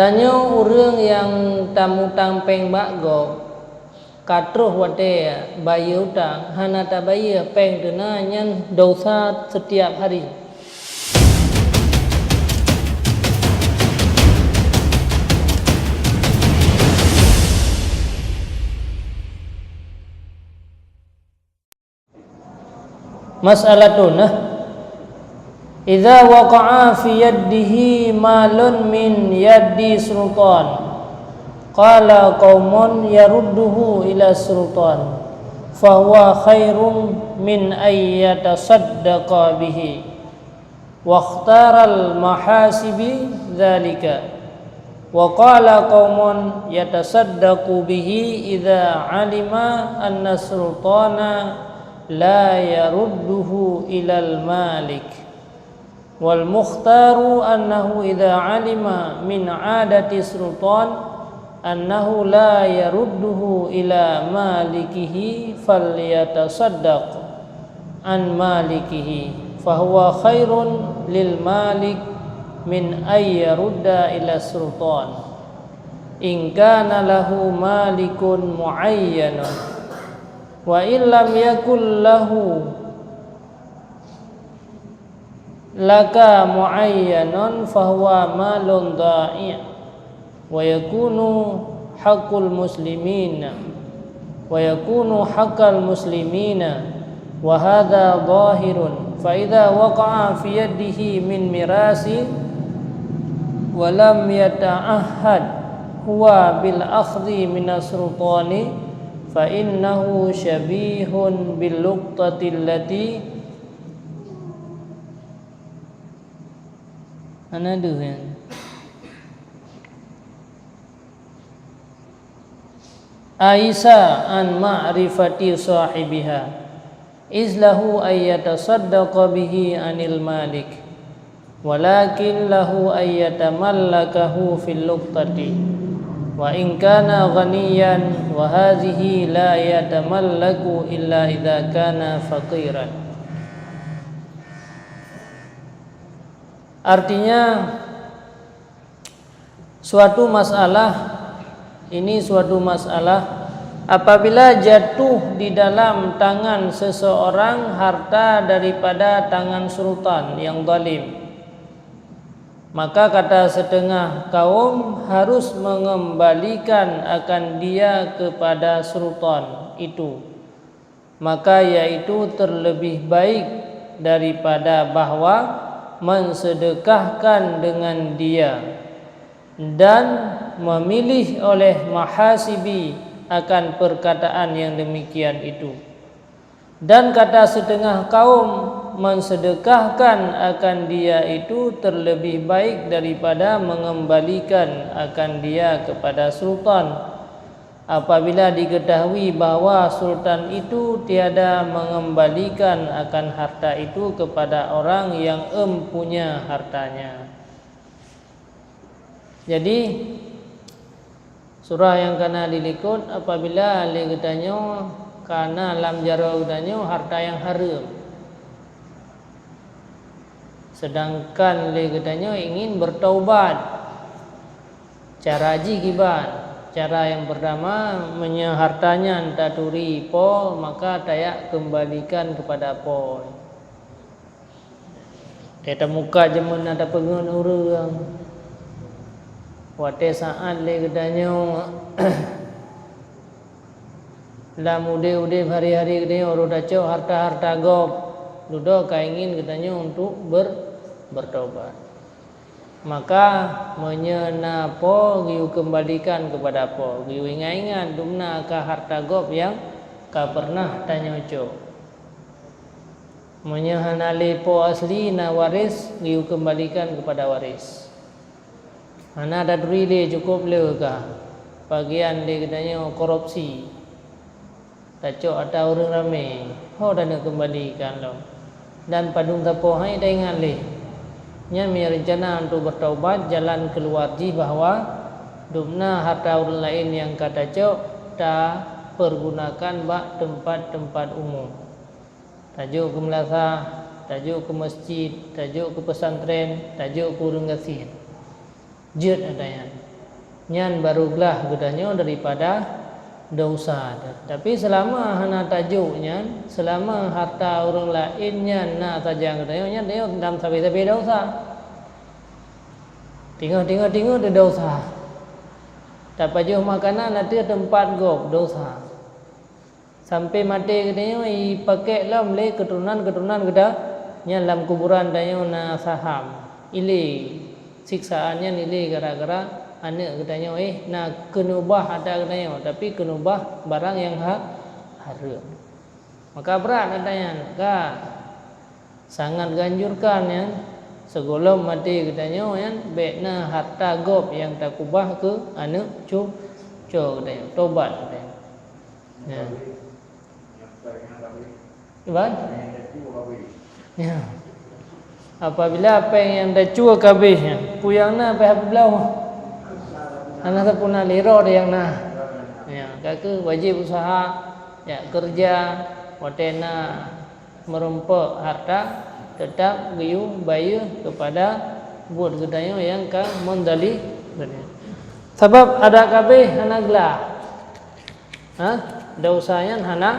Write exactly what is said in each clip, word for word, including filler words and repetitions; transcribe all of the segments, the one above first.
Tanyoe ureuëng nyang tamutang péng bak gob, ka troh watée bayeue utang, hana tabayeue péng teuna, nyan desya setiap hari. Mas'alatun, nah. Idza waqa'a fi yadihi malun min yadi sultan, qala qaumun yarudduhu ila sultan, fahuwa khairun min an yatasaddaqa bihi. Wakhtaral mahasibi dzalika. Wa qala qaumun yatasaddaqu bihi idza alima anna sultana la yarudduhu ilal malik. Wal mukhtaru annahu idza alima min adati sultan annahu la yarudduhu ila malikihi falyatasaddaq an malikihi, fahuwa khairun lil malik min an yarudda ila sultan, in kana lahu malikun muayyanun, wa in lam yakul lahu laka muayyanun fahuwa malun dha'i', wa yakunu haqqul muslimina, wa yakunu haqqal muslimina, wa hadza dhahirun, fa idza waqa'a fi yadihi min mirasi wa lam yata'ahhad huwa bil akhdhi minas sultani, fa innahu syabihun bil luqtati allati Hana deuh nyan. Aisa an ma'rifati sahibiha, iz lahu an yatasaddaqa bihi anil malik, walakin lahu an yatamallakahu fil luqtati, wa in kana ghaniyan, wa hazihi la yatamallaku illa idza kana faqiran. Artinya, suatu masalah, ini suatu masalah, apabila jatuh di dalam tangan seseorang harta daripada tangan sultan yang zalim, maka kata setengah kaum harus mengembalikan akan dia kepada sultan itu, maka yaitu terlebih baik daripada bahwa mensedekahkan dengan dia dan memilih oleh mahasibi akan perkataan yang demikian itu. Dan kata setengah kaum, mensedekahkan akan dia itu terlebih baik daripada mengembalikan akan dia kepada sultan. Apabila diketahui bahwa sultan itu tiada mengembalikan akan harta itu kepada orang yang empunya hartanya. Jadi, surah nyang kana dilikot, apabila lé geutanyoe kana lam jaroe geutanyoe harta nyang hareuem, sedangkan lé geutanyoe ingin bertaubat, cara jih kiban? Cara nyang pertama, meunyoe harta nyan taturi po, maka tayak keumbalikan keupada po. Teuka muka jameun na tapeungeut ureuëng. Watée saát lé geutanyoe lam udeb-udeb hari-hari geutanyoe, uroe tacok harta-harta gob, dudoe ka ingin geutanyoe untuk ber-, bertobat. Maka, meunyoe na po, geuyue keumbalikan keupada po, geuyue ingat-ingat dumna ka harta gob nyang ka peureunah tanyoe cok. Meunyoe hana lé po asli, na waréh, geuyue keumbalikan keupada waréh. Hana taturi lé, cukôp le ka, bagian lé geutanyoe korupsi. Tacok ata ureuëng ramé, ho taneuk keumbalikan lom. Dan padum sapo hai taingat lé. Nyan meunyoe reuncana untuk bertaubat, jalan keuluar jih bahwa dumna harta ureuëng laén nyang ka tacok, tapeurgunakan bak teumpat-teumpat umum. Tajok keu meulasah, tajok keu meuseujid, tajok keu peusantren, tajok keu ureuëng gasien. Jeuet ata nyan. Nyan barô glah geutanyoe daripada desya. Tapi seulama hana tajok nyan, seulama harta ureuëng laén nyan na sajan geutanyoe, nyan tanyoe lam sabe-sabe desya. Tingoh-tingoh-tingoh teuh desya. Tapajoh makanan ateueh teumpat gob, desya. Sampai maté geutanyoe jipakèk lom lé keuturonan-keuturonan geutanyoe, nyan lam kuburan tanyoe na saham. Ilé, siksaan nyan ilé gara-gara aneuëk geutanyoe, eh, na keuneubah atra geutanyoe, tapi keuneubah barang nyang ha-, hareuem. Maka brat atra nyan, ka. Sangat geuanjurkan nyan, sigohlom maté geutanyoe nyan, bèk na harta gob nyang takeubah keu aneuëk cu-, cucoe geutanyoe. Tobat geutanyoe. Ya. Iban? Ya. Apabila péng nyang tacue ka abéh, ya, peue nyang na payah peubloe. Hana sapeue na lé, rot nyang na. Ya, ka keuh wajéb useuha, ya, keureuja, watèe na meurumpok harta, teutap geuyue bayeue keupada buet geutanyoe nyang ka meuzalimi. Sabab adak ka abéh hana glah. Ha? Desya nyan hana,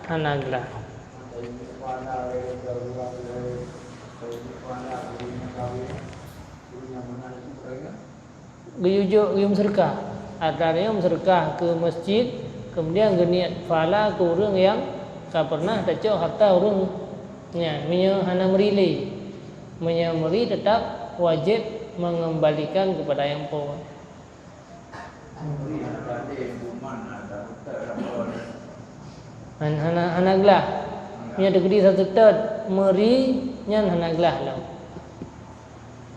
hana glah. Geuyue jok, geuyue meuseudeukah. Atra nyoe meuseudeukah keu meuseujid, keumudian geuniet pahala keu ureuëng nyang ka peureunah tacok harta ureuëng nyan, meunyoe hana meuri lé. Meunyoe meuri, teutap wajéb meungeumbalikan keupada nyang po. Han-, hana, hana glah. Meunyoe teukeudi sateutôt meuri, nyan hana glah lom.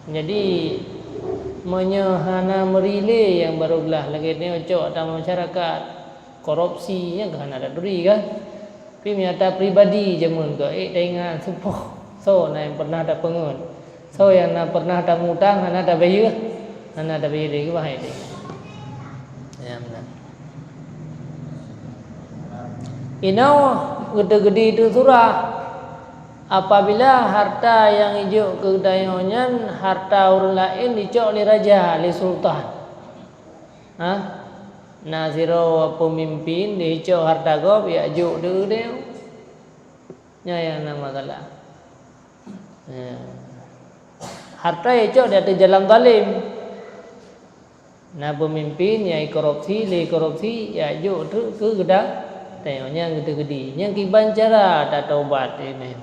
Jadi, meunyoe hana meuri lé nyang barô glah, lagèe nyoe cok atra masyarakat, korupsi, nyan ka hana taturi kan? Tapi meunyoe atra pribadi jameun keu, eh, taingat supoh, soe na nyang peureunah tapeungeut. Soe nyang na peureunah tamutang, hana tabayeue, hana tabayeue lé, keubah hai lé. Ya, meunan. Inoe geuteukeudi teuh surah, apabila harta nyang jijok keu geutanyoe nyan harta ureuëng laén jicok lé raja, lé sultan. Ha? Na sidroe peumimpin jicok harta gob, jak jok deuh-deuh. Nyan nyang na masalah. Ya. Harta jicok di ateueh jalan zalim. Na peumimpin nyang jikorupsi, lé korupsi, jak jok treuk keu geuda-, geutanyoe nyang geuteukeudi. Nyan kiban cara tatobat nyan.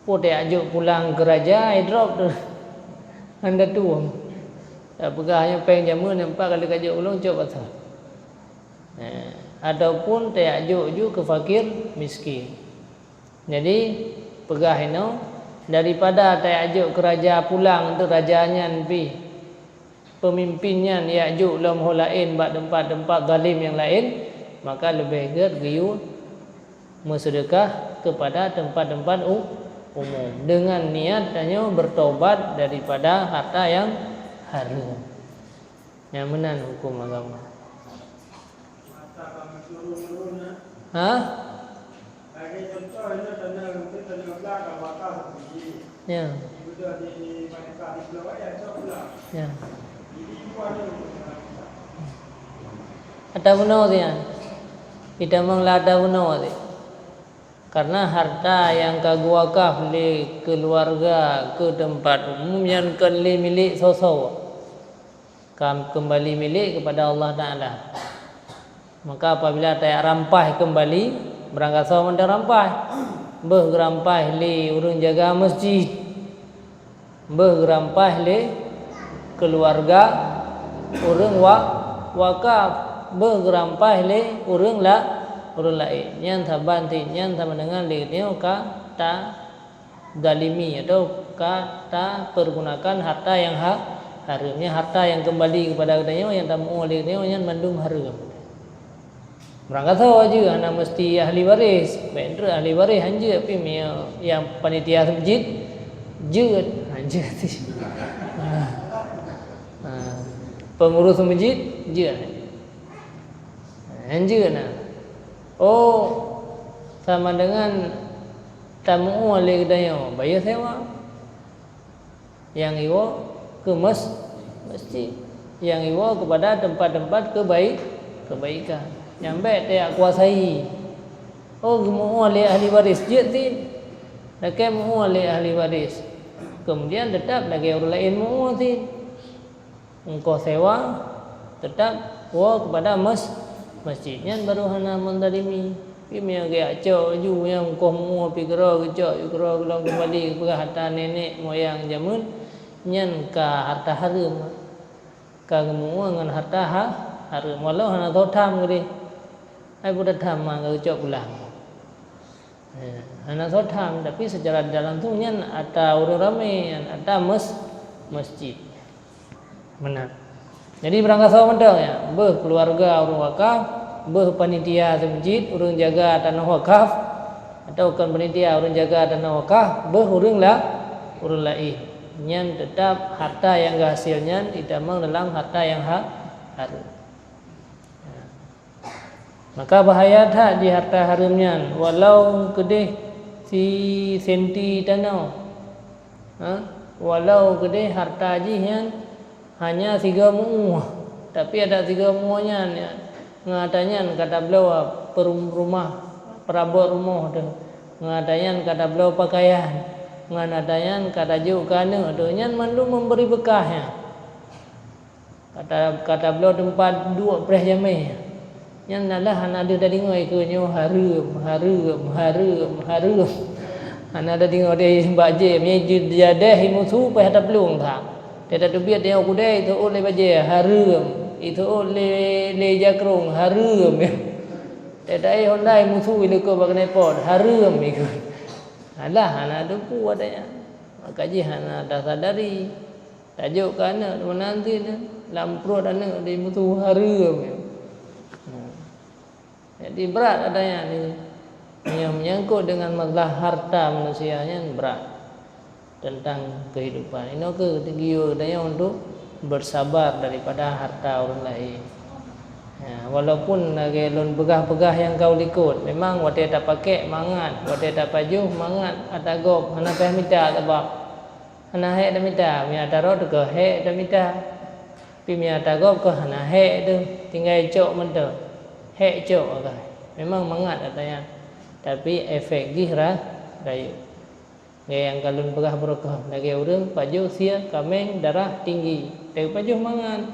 Peue tajak jok pulang keu raja, jidrop tu. Hana tueng. Tapeugah nyoe péng jameun nyang pat ka lheueh kajok ulôn cok bak soe. Eh, ataupun tajak jok ju keu fakir miskin. Jadi, peugah inoe, daripada tajak jok keu raja pulang tu raja nyan pih peumimpin nyan jak jok lom ho laén bak teumpat-teumpat zalim nyang laén, maka leubeh gét geuyue meuseudeukah keupada teumpat-teumpat u-, umum, deungon niat tanyoe beutobat daripada harta nyang hareuem. Nyang meunan hukôm agama. Ha? Ya. Ya. Ata bunoe sian. Itamong lam ata bunoe si. Karena harta nyang ka geuwakaf lé keuluwarga keu teumpat umum nyan kon lé milék soe-soe. Ka keumbali milék keupada Allah Taala. Maka apabila tajak rampah keumbali, beurangkasoe mantong rampah. Beuh geurampah lé ureuëng jaga meuseujid. Beuh geurampah lé keuluwarga ureuëng wa-, wakaf. Beuh geurampah lé ureuëng la-, ureuëng laén. Nyan saban cit nyan sama deungon lé geutanyoe ka ta- zalimi atau ka tapeugunakan harta nyang ha-, hareuem. Nyan harta nyang keumbali keupada geutanyoe, nyang tameu'oh lé geutanyoe, nyan mandum hareuem. Beurangkasoe jeuet, hana meuseuti ahli waréh. Bèk treuk ahli waréh hanjeuet, tapi meunyoe nyang panitia meuseujid, jeuet. Ha, jeuet. Ha. Ha. Peungurus meuseujid, jeuet. Hanjeuet na. Oh, sama deungon tameu'oh lé geutanyoe, bayeue sewa. Nyang iwoe keu mes-, meuseujid. nyang iwoe keupada teumpat-teumpat keubai-, keubaikan. Nyang bék tajak kuasai. Oh, geumeu'ue lé ahli waréh, jeuet cit. Lakée meu'ue lé ahli waréh. Keumudian teutab lagée ureuëng laén meu'ue cit. Ongkoh sewa teutab woe keupada mes-, masjid. Nyan barô hana menzalimi. Tapi meunyoe geujak cok laju nyang ongkoh meu'ue pih keudroe geucok, keudroe geulong keumbali geupeugah hareuta nenek moyang jameun, nyan ka hareuta hareuem. Ka geumeu'ue ngon hareuta ha-, hareuem, walau hana soe tham keudeh. Hai peue that tham ma ka geucok pulang. Eh, hana soe tham, tapi secara tidak langsung nyan atra ureuëng ramé, nyan atra mes-, masjid. Meunan. Jadi beurangkasoe mantong nyan, beuh keuluwarga ureuëng wakaf, beuh panitia masjid, ureuëng jaga tanoh wakaf, atawa kon panitia, ureuëng jaga tanoh wakaf, beuh ureuëng la-, ureuëng laén. Nyan teutab hareuta nyang geuhasé nyan jitamong dalam hareuta nyang ha-, hareuem. Maka bahaya that jih hareuta hareuem nyan, walau keudeh si senti tanoh. Ha? Walau keudeh hareuta jih nyan hanya sigoe meu'ue, tapi adak sigoe meu'ue nyan, nyan, ngon atra nyan ka tabloe peurum-, rumah, peurabot rumoh teuh, ngon atra nyan ka tabloe pakaian, ngon atra nyan ka tajok keu aneuëk teuh, nyan mandum memberi beukah nyan. Ka ta-, ka tabloe teumpat duek preh jamé. Nyan alah hana deuh tadeungoe ikeue nyoe hareuem, hareuem, hareuem, hareuem. Hana tadeungoe deh bak jép, nyan jeuet jadeh imusu payah taplueng that. Teuh tateubiet nyoe kudée iteuôt lé bajée, hareuem. Iteuôt lé, lé jakrong, hareuem. Teuh taéh honda imusu ileukoe bak keuneupot, hareuem ikeue. Alah hana teupeu watée nyan. Maka jih hana tasadari. Tajok keu aneuëk meunan cit, lam pruet aneuëk di musoh hareuem. Jadi brat adanya ni. Yang menyangkut dengan masalah harta manusia nyan brat. Tentang kehidupan. Inoe keuh geuyue tanyoe untuk bersabar daripada harta ureuëng laén. Ya, walaupun lagée lôn peugah-peugah nyang ka u likot, memang watée tapakék mangat, watée tapajoh mangat atra gob, hana payah mita sabab Hana hék tamita, meunyo atra rot keuh hék tamita. Tapi meunyo atra gob keuh hana hék teuh, tinggai cok mantong. Hék cok agak. Memang mangat atra nyan. Tapi efek jih ra-, rayeuk. Lagée nyang ka lôn peugah baroe keuh, lagée ureuëng pajoh sie kaméng darah tinggi. Teupajoh mangat.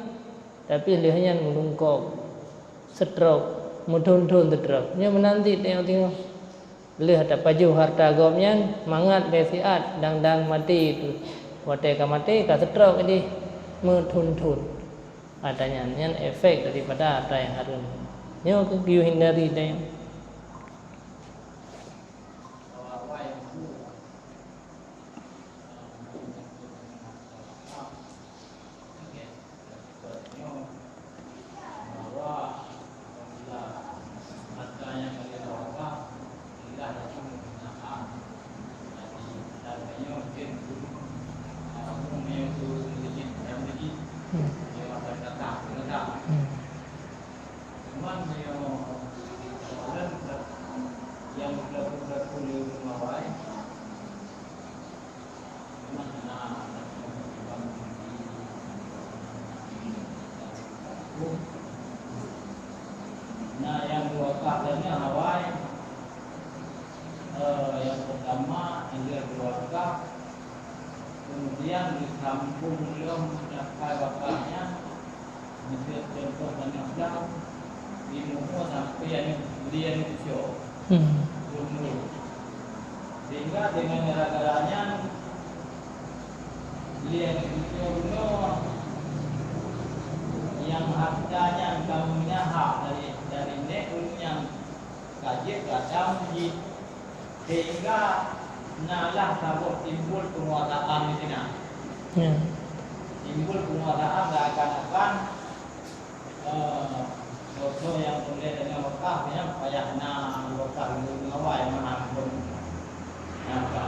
Tapi lheueh nyan meulungkop, stroke, meuthon-thon stroke. Nyoe meunan cit tanyoe teungoh. Lheueh tapajoh harta gob nyan, mangat lé siat dang-dang maté teuh. Watée ka maté, ka stroke jih meuthon-thon. Atra nyan, nyan efek daripada atra nyang hareuem. Nyoe keuh geuyue hindari tanyoe. Hmm. Hmm. Na nyang dua kah lagée nyan awai, eh, nyang peutama, ilée dua kah, kemudian disambung lom nyang kai wakah nyan, Miseu contoh tanyoe blang, di muho sampoe aneuëk, di aneuëk cucoe. Hmm. Belum lulus. Sehingga dengan gara-gara nyan, di aneuëk cucoe bunoe, nyang harta nyan kamoe nyan hak dari, dari nek ulôn nyang Ka jeuet gata meuji, sehingga na lah saboh simbol penguasaan di sinan. Ya. Simbol penguasaan seakan-akan, eh, soe-soe nyang tuléh deungon wakaf nyan payah na wakaf lôn awai meunan pun. Nyang ka,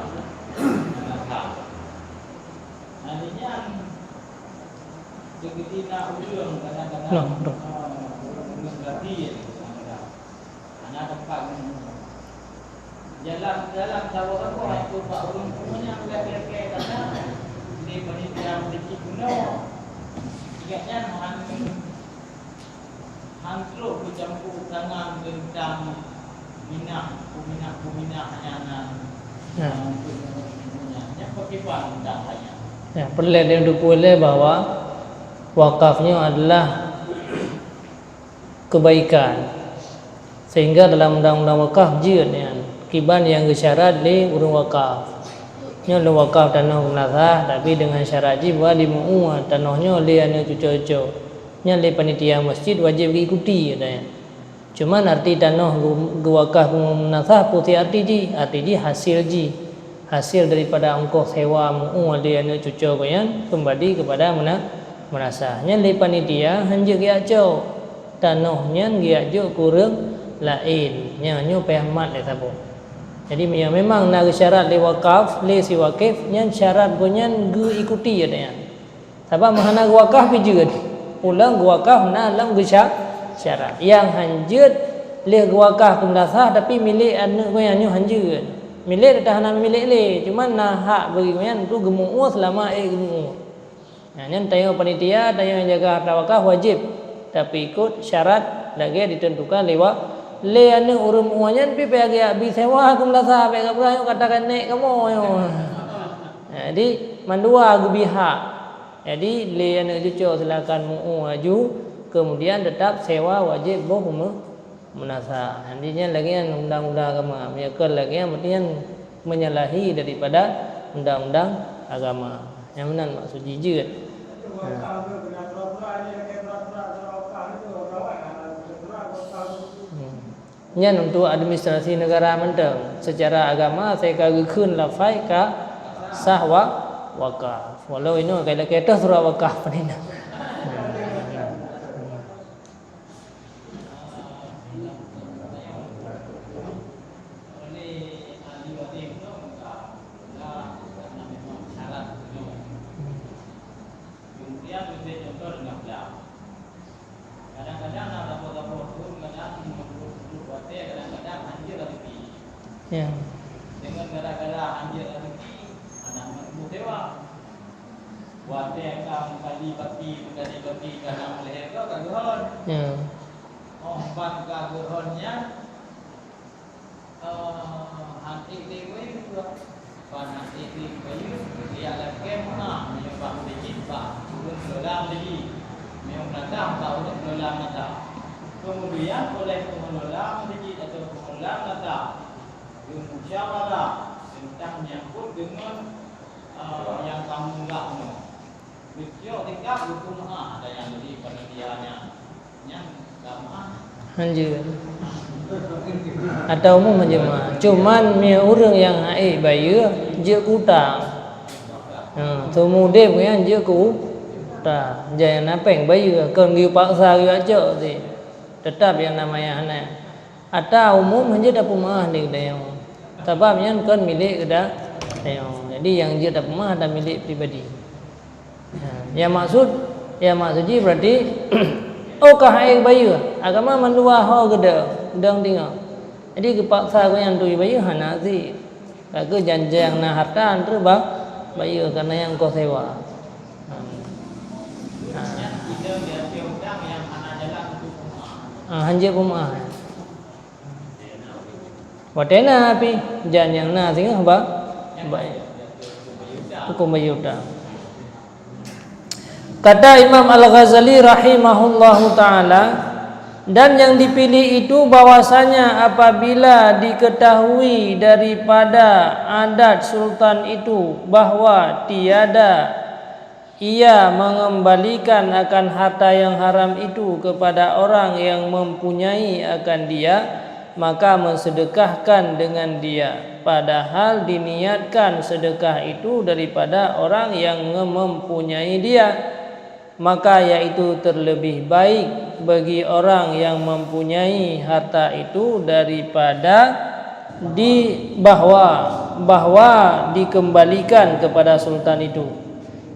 nyang ka. Nah, di nyan, seperti na ureuëng kadang-kadang, Loh, loh. eh, ureuëng-ureuëng berarti kadang-kadang. Hana teumpat meunyoe. Dalam, dalam saboh-saboh hai peuet bak ureuëng tuha nyan lagée-lagée gata di panitia meudiki bunoe. Gobnyan han, han trok geucampur tangan teuntang minah, peminah-peminah nyang na, nah, untuk nyan. Nyan pakriban teuntang ayat? Ya, peureulée lé teupeue lé bahwa wakaf nyoe adalah kebaikan. Sehingga dalam undang-undang wakaf jeuet nyan, kiban nyang geusyarat lé ureuëng wakaf. Nyoe lôn wakaf tanoh keu meunasah, tapi deungon syarat jih bahwa dimeu'ue tanoh nyoe lé aneuëk cucoe-cucoe. Nyan lé panitia masjid wajéb geuikuti, katanya. Cuman arti tanoh geu-, geuwakaf keu meunasah peue arti jih? Arti jih hasil jih. Hasil daripada ongkoh sewa meu'ue lé aneuëk cucoe gobnyan keumbali keupada meuna-, meunasah. Nyan lé panitia hanjeuet geujak cok. Tanoh nyan geujak jok keu ureuëng laén. Nyan nyoe payah mat lé saboh. Jadi, ya, memang na geusyarat lé wakaf, lé si wakif, nyan syarat gobnyan geuikuti, katanya. Sabab meuhana geuwakaf pih jeuet. Pulang geuwakaf na lam geusya-, syarat. Nyang hanjeuet lé geuwakaf keu meunasah, tapi milék aneuëk gobnyan nyoe hanjeuet. Milék teuh hana milék lé, cuman na hak bagi gobnyan tu geumeu'ue seulama ék geumeu'ue. Nah, nyan tanyoe panitia, tanyoe nyang jaga harta wakaf wajéb, tapi ikot syarat lagée ditentukan lé wa-, lé aneuëk ureuëng meu'ue nyan pih payah geujak bi sewa keu meunasah, bék gabra nyoe katakan nék kamoe nyoe. Nah, jadi mandua geubi hak. Jadi, lé aneuëk cucoe silakan meu'ue laju, kemudian teutap sewa wajéb boh meu-, meunasah. Jadi, nyan lagée nyan undang-undang agama. Meunyoe kon lagée nyan, berarti nyan menyalahi daripada undang-undang agama. Nyang meunan maksud jih jeuet. Ha. Hmm. Nyan untuk administrasi negara mantong. Secara agama, asai ka geukheun lafai ka sah wa-, wakaf. Walau inoe ka ilakée toh surat wakaf, padahai na. Kemudian, ambil contoh dengan belang. Kadang-kadang na saboh-saboh thon, kadang meunurot-nurot watée, kadang-kadang hanjeuet raseuki. Ya. Deungon gara-gara hanjeuet raseuki, hana meuteumé sewa. Watée ka meukali baki, meukali baki, ka na meulhée goe ka geuhon. Ya. Óh ban ka geuhon nyan, Eh, han ék lé bayeue. Ban han ék lé bayeue, geujak lakée meu'ah, meunyoe bak meuseujid bak ureuëng kelola meuseujid, meunyoe meunasah bak ureuëng kelola meunasah. Keumudian, oleh pengelola meuseujid atau pengelola meunasah geumusyawarah teuntang nyangkot deungon, eh, nyang ka meuninggai nyoe. Beutôi tinggai geupeumaah, ada nyang jadi panitia nyan, nyan ka maah. Hanjeuet. Atau umum hanjeuet maah. Cuman meunyoe ureuëng nyang han ék bayeue jeuet keu utang. Ha, seumeu udeb nyan jeuet keu utang. Jan nyang na péng bayeue, kon geupaksa geujak cok cit. Teutap nyang namanya hana. Ata umum hanjeuet tapeumaah lé geutanyoe. Sabab nyan kon milék geuda-, geutanyoe. Jadi nyang jeuet tapeumaah adalah milék pribadi. Ha, nyang maksud, nyang maksud jih berarti, oh, ka han ék bayeue, agama mandua ho geudong, geudong teungoh. Jadi geupaksa gobnyan untuk bayeue hana cit. Ka keuh jan-jan nyang na hareuta han troh ba-, bayeue, kareuna nyang koh sewa. Ha. Ha. Ha, hanjeuet peumaah. Watée na pih, jan nyang na singoh ba-, ba-, huköm bayeue utang. Kata Imam Al-Ghazali rahimahullahu ta'ala, dan yang dipilih itu bahwasanya apabila diketahui daripada adat sultan itu bahwa tiada ia mengembalikan akan harta yang haram itu kepada orang yang mempunyai akan dia, maka mensedekahkan dengan dia, padahal diniatkan sedekah itu daripada orang yang nge-, mempunyai dia, maka yaitu terlebih baik bagi orang yang mempunyai harta itu daripada di bahwa, bahwa dikembalikan kepada sultan itu.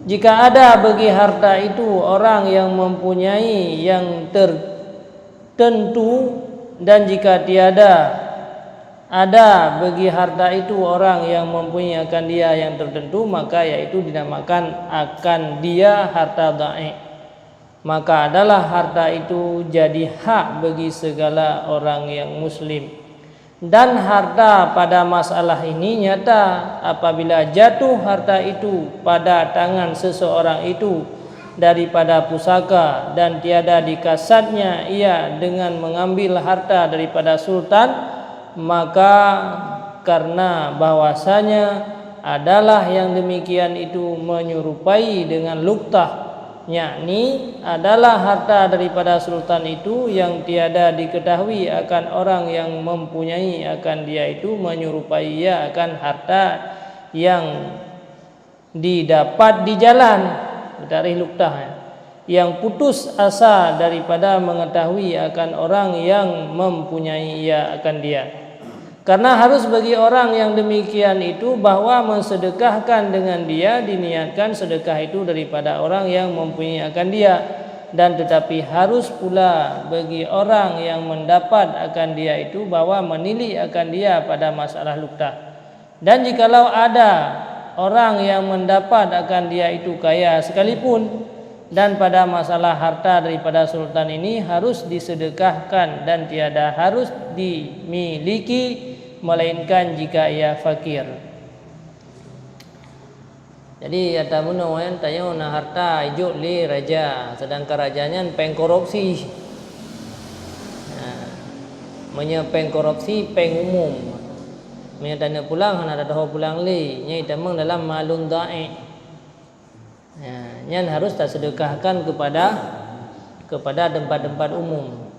Jika ada bagi harta itu orang yang mempunyai yang tertentu, dan jika tiada ada bagi harta itu orang yang mempunyai akan dia yang tertentu, maka yaitu dinamakan akan dia harta dhaif. Maka adalah harta itu jadi hak bagi segala orang yang muslim. Dan harta pada masalah ini nyata, apabila jatuh harta itu pada tangan seseorang itu daripada pusaka dan tiada dikasatnya ia dengan mengambil harta daripada sultan, maka karena bahwasanya adalah yang demikian itu menyerupai dengan luqtah, yakni adalah harta daripada sultan itu yang tiada diketahui akan orang yang mempunyai akan dia itu menyerupai ia akan harta yang didapat di jalan, takrif luqtah, ya, yang putus asa daripada mengetahui akan orang yang mempunyai ia akan dia. Karena harus bagi orang yang demikian itu bahwa mensedekahkan dengan dia diniatkan sedekah itu daripada orang yang mempunyai akan dia, dan tetapi harus pula bagi orang yang mendapat akan dia itu bahwa menilik akan dia pada masalah luqtah. Dan jikalau ada orang yang mendapat akan dia itu kaya sekalipun, dan pada masalah harta daripada sultan ini harus disedekahkan dan tiada harus dimiliki, melainkan jika ia fakir. Jadi, ata bunoe nyan tanyoe na harta ijok lé raja, sedangkan raja nyan péng korupsi. Nah, meunyoe péng korupsi, péng umum. Meunyoe taneuk pulang, hana tatuho pulang lé, nyan itamong dalam malun dha'i'. Ya, nyan harus tasedekahkan kepada, kepada tempat-tempat umum.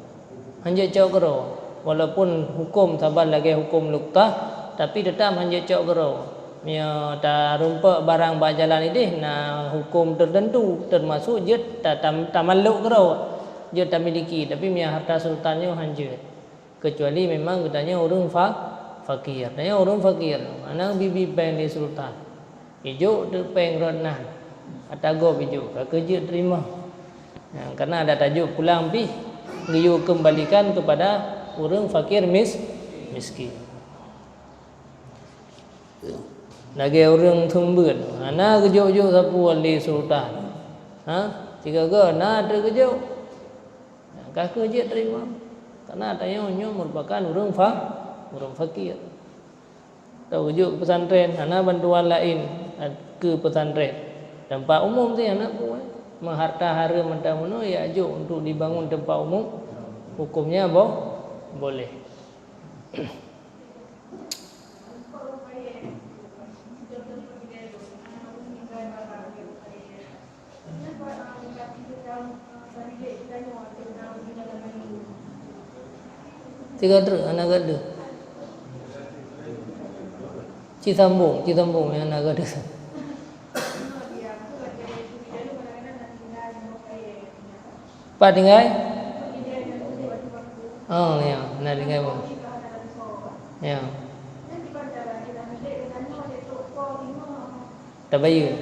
Hanjeuet cok keudroe. Walaupun huköm saban lagée huköm luqtah, tapi teutap hanjeuet cok keudroe. Meunyoe tarumpok barang bak jalan ideh na huköm teuteuntu, teumasok jeuet ta-, tam-, tamallok keudroe, jeuet tamiliki, tapi meunyoe harta sultan nyoe hanjeuet. Keucuali memang geutanyoe ureuëng fa-, fakir. Tanyoe ureuëng fakir, hana bi-bi péng lé sultan. Ijok teuk péng rot nan, ata gob ijok, ka keuh jeuet teurimong. Nah, karena ada tajok pulang pih, geuyue keumbalikan kepada ureuëng fakir mis-, miskin. Lagée ureuëng seumeubeuet, hana geujok-jok sapeue lé sultan. Ha? Sigoe-goe na teuk geujok. Nah, ka keuh jeuet teurimong. Karena tanyoe nyoe merupakan ureuëng fa-, ureuëng fakir. Tau geujok keu pesantren, hana bantuan laén keu pesantren. Teumpat umum sih hana peue. Meuharta hareuem mantong meunoe ya jok untuk dibangun teumpat umum, hukömnya boh, boleh. Tiga truk aneuk gadeuh. Ci sambung, ci sambung aneuk gadeuh. Pat tinggai? Oh, ya, na tinggai bang. Ya. Tabayeue.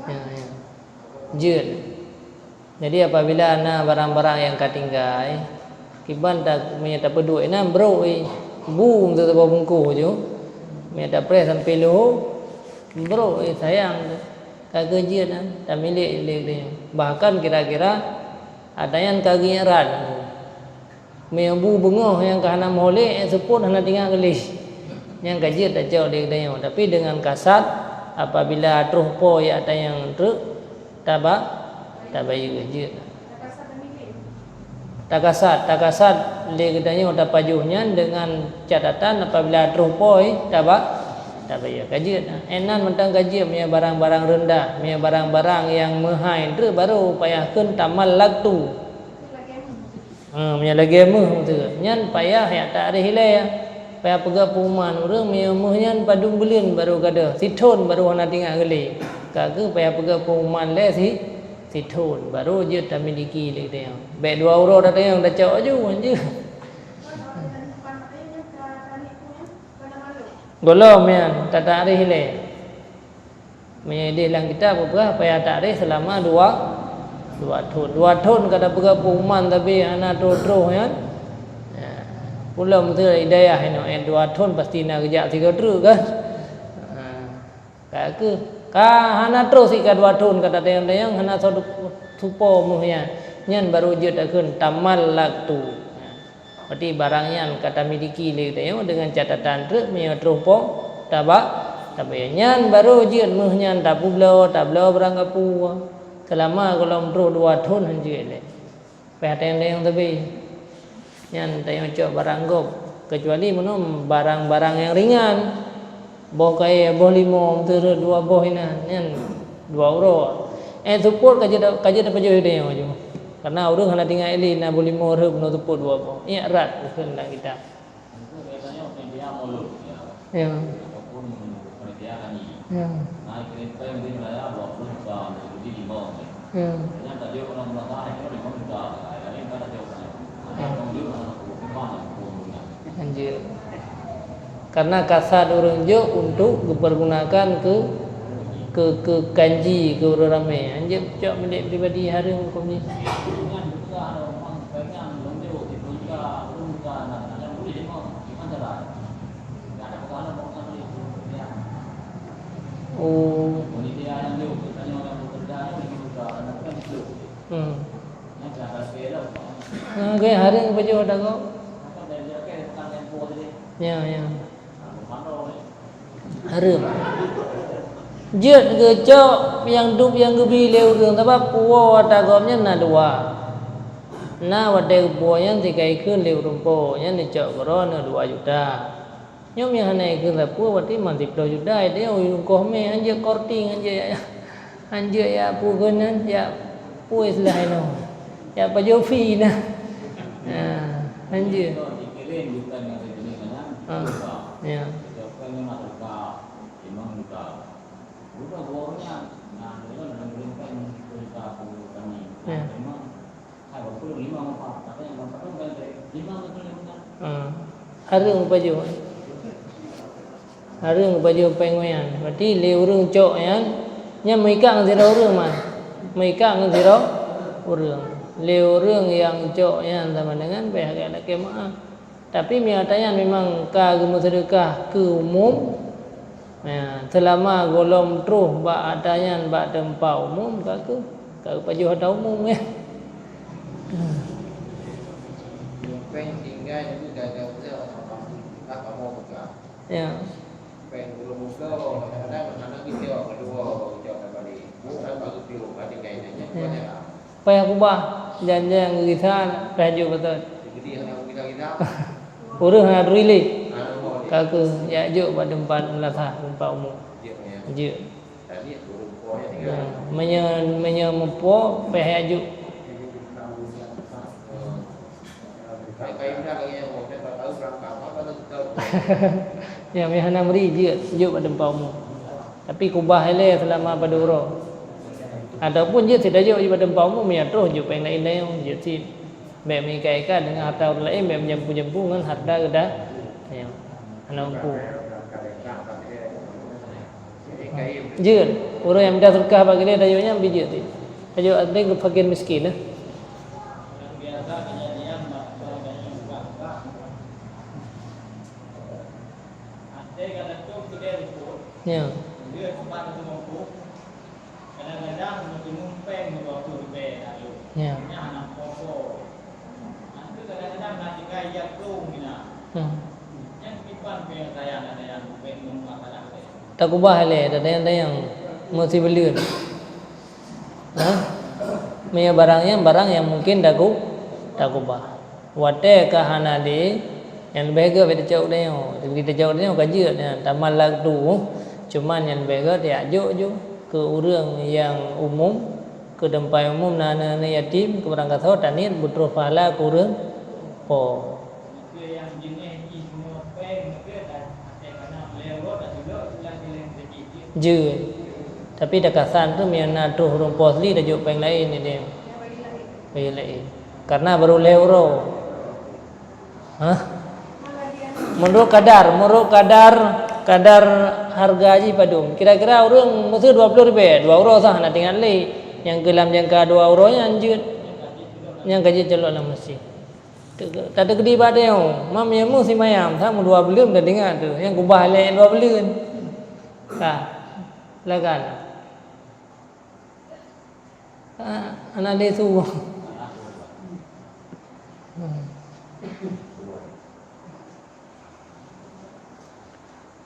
Ya, ya. Jeuet. Jadi apabila na barang-barang nyang ka tinggai, kiban ta-, meunyoe tapeuduek inan brok, eh, bu saboh bungkôh ju. Meunyoe tapreh sampoe lheueh, brok, eh, sayang. Ka keuh jeuet nyan, tamilék lé geutanyoe. Bahkan kira-kira ata nyan ka geuingat rat. Meunyoe bu beungoh nyang ka hana meuho lé, eh, seupôt hana teuingat geuh lé. Nyan ka jeuet tacok lé geutanyoe. Tapi deungon kasat, apabila troh po jak tanyong treuk, taba-, tabayeue jeuet. Takasat, takasat lé geutanyoe tapajoh nyan deungon catatan apabila troh po taba-, tabayeue. Ka jeuet. Eh, nan mantong ka jeuet meunyoe barang-barang reundah, meunyoe barang-barang nyang meuhai treuk baru payah kheun tamal laktu. Ha, meunyoe lagée méuh tu, nyan payah jak takrif ilée, ya. Payah peugah pengumuman ureuëng meunyoe méuh nyan padum buleuen baru gadôh, sithon baru hana teuingat geuh lé. Ka keuh payah peugah pengumuman lé si, sithon baru jeuet tamiliki lé geutanyoe. Bék dua uroe tatanyong tacok aju, anjeuet. Gohlom nyan tatakrif ilée. Meunyoe ideh lam kitab geupeugah payah takrif seulama dua, dua thon. Dua thon ka tapeugah pengumuman tapi hana troh-troh nyan. Ya. Ulôn meuteumé hidayah inoe, eh, dua thon pasti na geujak sigoe treuk kan. Ha. Ka keuh, ka hana troh sika dua thon ka tatanyong-tanyong hana soe Tupo meuh nyan, nyan barô jeuet takheun tamallaktu. Berarti barang nyan ka tamiliki lé geutanyoe deungon catatan treuk meunyoe troh po taba-, tabayeue. Nyan barô jeuet meuh nyan tapeubloe, tabloe barang kapeue. Seulama gohlom troh dua thon han jeuet lé. Payah tayang-tayang sabe. Nyan tanyoe cok barang gob, keucuali meunyoe barang-barang nyang ringan. Boh kayèe, boh limong, meuteureut dua boh inan, nyan dua uroe. Eh, seupôt ka jeuet, ka jeuet tapajoh tanyoe ju. Karena ureueng hana teuingat lé na boh limong rheueh bunoe seupôt dua boh. Nyan rot kheun lam kitab. Untuk biasanya panitia maulud, ya. Ya. Ataupun panitia kami. Ya. Naik kereta mungkin raya dua puluh juta, jadi lima, ya. Ya. Hanya tak jauh orang rumah saya, itu lima juta. Hari ini tak jauh saya. Hanya orang jauh orang aku, memang aku punya. Anjir. Karena kasad ureueng jok untuk dipergunakan ke, ke, ke kanji, ke ureueng ramé. Anjir cok milék pribadi hareuem huköm jih. Oh. Hmm. Nah, keu hareuem pajoh dagoe. Ya, ya. Hareuem. Jeuet geucok nyang dub nyang geubi lé ureueng, sabab puwoe ata gob nyan na dua. Na watèe geupuwoe nyan sikai kheun lé ureueng po, nyan geucok keudroe neuh dua juta. Nyoe meunyo hana ikheun sapeue, berarti man siplôh juta, ideh ungkoh mè, hanjeuet korting, hanjeuet, hanjeuet jak peue keunan, jak peue istilah inoe, jak pajoh fi nah. Ha, hanjeuet. Ha, ya. Ya. Ah, hareuem pajoh. Hareuem pajoh péng nyan. Berarti lé ureueng cok nyan, nyan meuikat ngon sidroe ureueng man. Meuikat ngon sidroe ureueng. Lé ureueng nyang cok nyan sama dengan payah lakèe meu'ah. Tapi meunyo ata nyan memang ka geumeuseudeukah keu umum, ya, seulama gohlom troh bak ata nyan bak teumpat umum, ka keuh, ka geupajoh ata umum, ya. Ya. Ya. Payah kubah, jan-jan geugisa, payah jok beutôi. Ureueng hana turi lé. Ka keuh jak jok bak teumpat meulasah, teumpat umum. Jeuet. Nah, meunyoe, meunyoe muphom, payah jak jok. Ya, meunyoe hana meuri, jeuet, jok bak teumpat umum. Tapi kubah ilèe seulama padum uroe. Ataupun jeuet cit tajok bak teumpat umum, meunyoe troh jok péng laén-laén, jeuet cit. Bèk meuikat-ikat deungon hareuta ureueng laén, bèk meujampu-jampu ngon hareuta geuda. Ya. Hana mampu. Jeuet, ureueng nyang mita seudeukah bak keudè tajok nyan pih jeuet cit. Tajok até keu fakir miskin, eh. Ya. Ya. Hmm. Takubah ilèe, tanyong-tanyong meusibuleuen. Ha? Meunyoe barang nyan, barang nyang mungken taku-, takubah. Watèe ka hana lé, nyang leubeh gèt bèk tacok tanyoe. Tapi tacok tanyoe ka jeuet nyan, tamallaktu. Cuma nyang leubeh gèt tajok ju keu ureueng nyang umum, keu teumpat umum, na aneuk-aneuk yatim, keu barangkasoe taniet beutroh pahala keu ureueng po. Jeuet. Tapi takasan tu meunyoe na troh ureueng po asli tajok péng laén ideh. Péng laén. Karena barô lhèe uroe. Hah? Meunurot kadar, meunurot kadar, kadar hareuga jih padum. Kira-kira ureueng meuseu dua ploh ribèe, dua uroe sah na teuingat lé. Nyang keu lam jangka dua uroe nyan jeuet. Nyang ka jeuet cok lom lam meuseujid. Tateukeudi bak tanyoe, mam nyang meusimayang, sa meudua buleuen teuingat tu, nyang kubah lé dua buleuen. Ka, lagan. Ah, hana lé su. Hmm.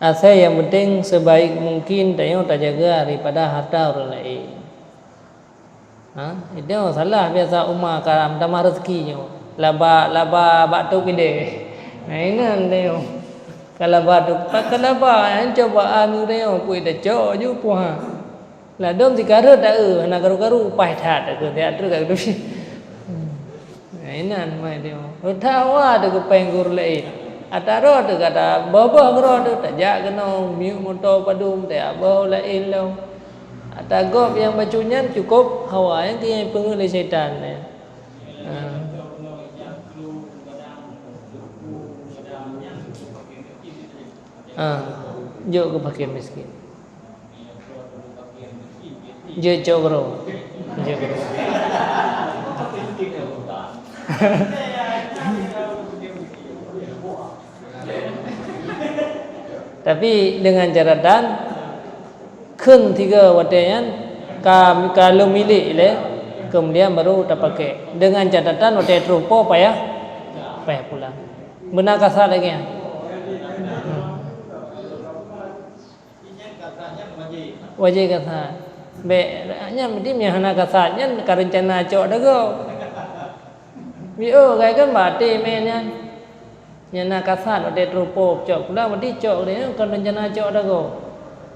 Asai nyang penting sebaik mungkin tanyoe tajaga daripada harta ureueng laén. Ha, itu salah biasa uma ka meutamah rezeki nyoe. Laba, laba bak trok ideh. Nah, inan tanyoe. Ka laba trok, ka laba, nyan cobaan tanyoe, pui tacok ju puha. Ladôm sikareuet ta-eu, hana karu-karu, paih that, takheun siat trok ka geuteubiet. Nah, inan mai tanyoe. Rot that hawa teuh geupéng keu ureueng laén. Ata droe teuh gata boh-boh keudroe teuh, tajak keunoe, miyueb moto padum, tajak boh laén lom. Ata gob nyang bacut nyan cukôp hawa, nyan keuh nyang jipeungeuet lé syaitan nyan. Ha. Ha. Jok keu fakir miskin. Jeuet cok keudroe. Jeuet keudroe. Tapi dengan catatan, kheun tiga watèe nyan ka, ka lôn milék ilèe, kemudian baru tapaké. Dengan catatan watèe troh po payah, payah pulang. Beuna kasat lagèe nyan. Hmm. Wajéb kasat. Bèk, nyan berarti meunyo hana kasat, nyan ka reuncana cok dagoe. Bèk, oh, kai kan bak até mè nyan. Nyan na kasat, watèe troh po cok pulang, berarti cok dia, kon reuncana cok dagoe.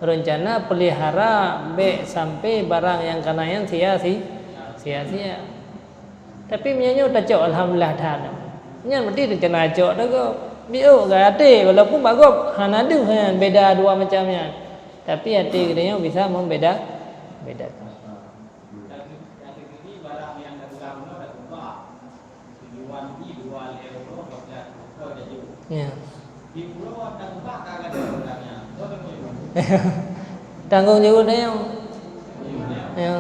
Reuncana peulihara bèk sampai barang nyang ka na nyan sia-si-, sia-sia. Tapi meunyoe nyoe tacok, alhamdulillah that. Nyan berarti teukeuna cok teuh gob. Biôh keu até, walaupun bak gob hana deuh nyan, beda dua macam nyan. Tapi até geutanyoe bisa membeda-, bedakan. Ya. Tanggong jaweueb tanyoe. Ya.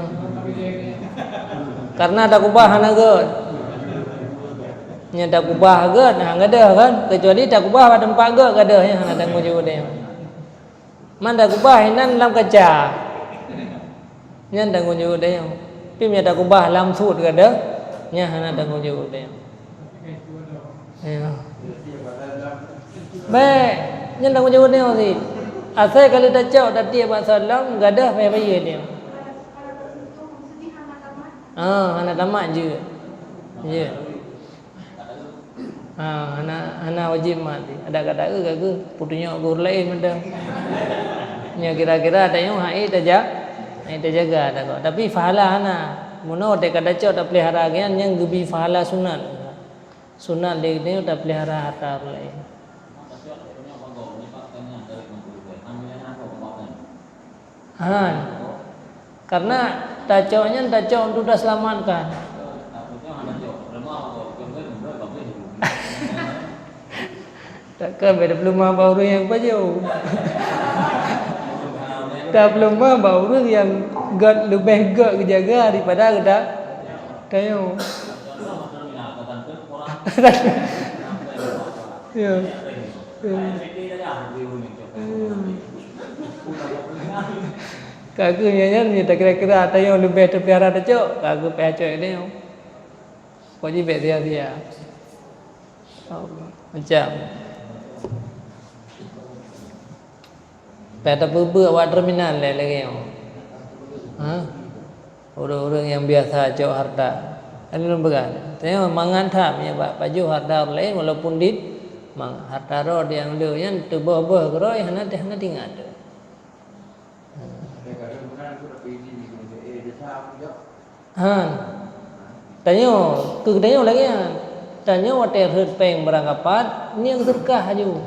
Karena takubah hana gèt. Nyan takubah gèt, hana gadôh kan? Kecuali takubah bak teumpat gèt gadôh, nyan hana tanggong jaweueb tanyoe. Man takubah inan lam kaca. Nyan tanggong jaweueb tanyoe. Tapi meunyo takubah lam sut gadôh, nyan hana tanggong jaweueb tanyoe. Ya. Bèk, nyan tanggong jaweueb tanyoe cit. Asai ka lheueh tacok tatiek bak salam, gadôh payah bayeue tanyoe. Ah, hana tamat jeuet. Jeuet. Ha, hana, hana wajéb mat. Adak ka taeu ka geuh, peutunyok guru laén mantong. Nyoe kira-kira tanyoe hai taja-, hai tajaga takot. Tapi pahala hana. Meunoe teuka tacok tapeulihara geuh nyan, nyan geubri pahala sunat. Sunat lé geutanyoe tapeulihara harta ureueng laén. Han. Karena tacok nyan tacok untuk taseulamatkan. Takkan beda peuleumah bak ureueng nyang pajoh. Tapeuleumah bak ureueng nyang gèt, leubeh gèt geujaga daripada geuda-, tanyoe. Ya. Ya. Hmm. Ka geuh nyan, nyan, nyan takira-kira tanyoe leubeh tapeulihara tacok, ka geuh payah cok tanyoe. Pokok jih bèk sia-sia. Macam. Payah tapeubeuet awak terminal lé lagèe nyoe. Ha? Ureueng-ureueng nyang biasa cok harta. Kan lôn peugah, tanyoe mangat that meunyoe bak pajoh harta ureueng laén, walaupun dit mangat. Harta droe nyang le nyan teuboh-boh keudroe, hana teuh, hana teuingat teuh. Ha. Tanyoe, keu tanyoe lagèe nyan. Tanyoe watèe rhot péng barang kapat, nyan seudeukah laju.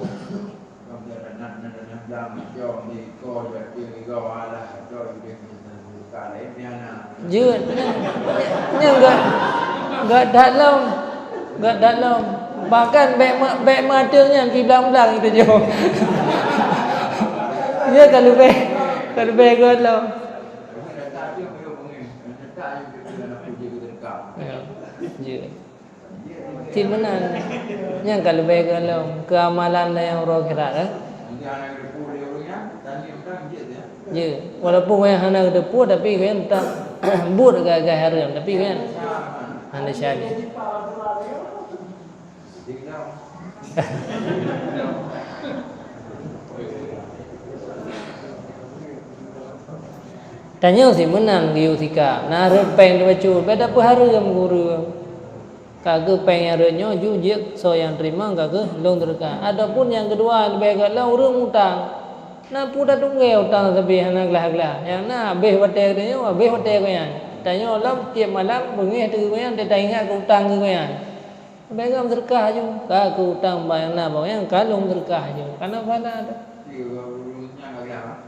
Jeuet, nyan, nyan gèt, gèt that lom. Gèt that lom. Bahkan bèk ma-, bèk meuateueng nyan pih blang-blang geutanyoe. Ya, ka leubeh, ka leubeh gèt lom. Ya, jeuet. Cit meunan. Nyan ka leubeh gèt lom keu amalan nyang uroe akhirat, eh. Je, walaupun gobnyan hana geuteupeue, tapi gobnyan ta-, buet gaya-gaya hareuem, tapi gobnyan hana syadi. Tanyoe si meunan geuyue sikap, na rhot péng teuh bacut, beda peuhareuem gureueng. Ka geuh péng nyang rhot nyoe ju jeuet soe nyang teurimong ka geuh lôn teureukah. Ataupun nyang keudua leubeh gét lom ureuëng utang. Na peue tatunggée utang sabé hana glah-glah. Nyang na habéh watée geutanyoe, habéh watée gobnyan. Tanyoe lom tieb malam beungéh ateueh gobnyan, taingat keu utang keu gobnyan. Leubeh gét teureukah ju, ka keu utang bak nyang na bak gobnyan, ka lôn teureukah ju. Kana pahala teuh.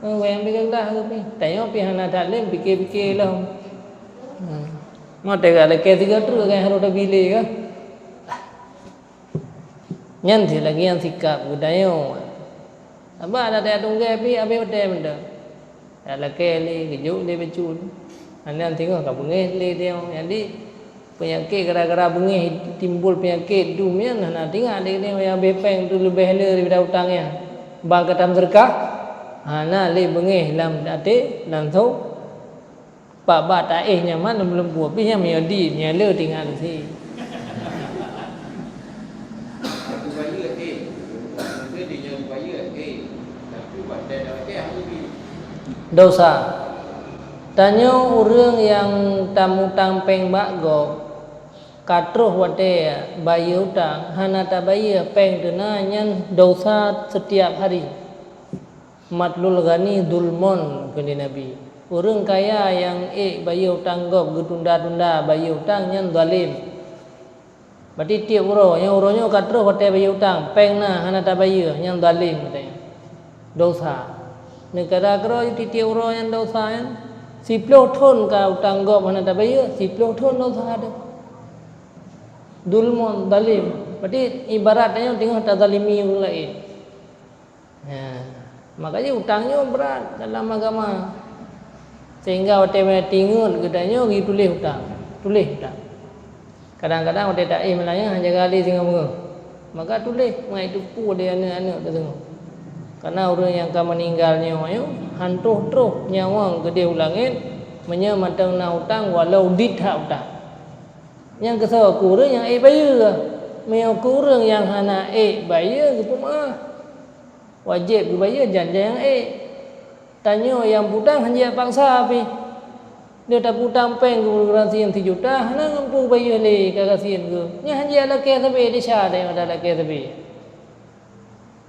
Nyang habéh glah geuh pih. Tanyoe pih hana that lé pike-pike lom. Hmm. Meunyoe teuka lakée sigoe treuk kan harôh tabi lé kah? Nyan cit lagée nyan sikap geutanyoe. Haba na teuka tunggée pih habéh watée mantong. Talakée lé, geujok lé bacut. Hana singoh ka beungéh lé tanyoe. Jadi, peunyakét gara-gara beungéh timbul peunyakét dum nyan hana teuingat lé tanyoe nyang habéh péng teuh leubeh le daripada utang nyan. Ban ka tam seudeukah, hana lé beungéh lam até langsông. Pat-pat taéh nyaman lom-lom buet pih nyang meunyoe di nyan le tinggai lé si. Dosa. Tanyoe ureuëng nyang tamutang péng bak gob, ka troh watée bayeue utang, hana tabayeue péng teuna nyan dosa setiap hari. Matlul ghani zulmon, kheun lé Nabi. Ureuëng kaya nyang ék bayeue utang gob geutunda-tunda bayeue utang nyan zalém. Berarti tieb uroe, nyang uroe nyoe ka troh watée bayeue utang, péng na hana tabayeue, nyan zalém geutanyoe. Dosa. Neukara keudroe tieb-tieb uroe nyan dosa nyan. Siploh thon ka utang gob hana tabayeue, siploh thon dosa teuh. Zulmon, zalém. Berarti ibarat tanyoe teungoh tazalimi ureuëng laén. Ya, makanya utang nyoe brat dalam agama. Sehingga watée meutingeut geutanyoe geutuléh utang, tuléh utang. Kadang-kadang watée taéh meunayang hana jaga lé singoh beungoh. Maka tuléh, meuhat teupeu lé aneuëk-aneuëk teuh singoh. Karena ureuëng nyang ka meuninggal nyoe, nyoe han troh-troh nyawöng keudeh u langét meunyoe mantong na utang walau dit that utang. Nyang keusoe keu ureuëng nyang ék bayeue. Meunyoe keu ureuëng nyang hana ék bayeue geupeumeuáh. Wajéb geubayeue jan-jan nyang ék. Tanyoe nyang putang hanjeuet paksa pih. Lheueh taputang péng keu ureuëng gasien sijuta, hana mampu bayeue lé ka gasien geuh. Nyan hanjeuet lakée sabé desya daripada lakée sabé.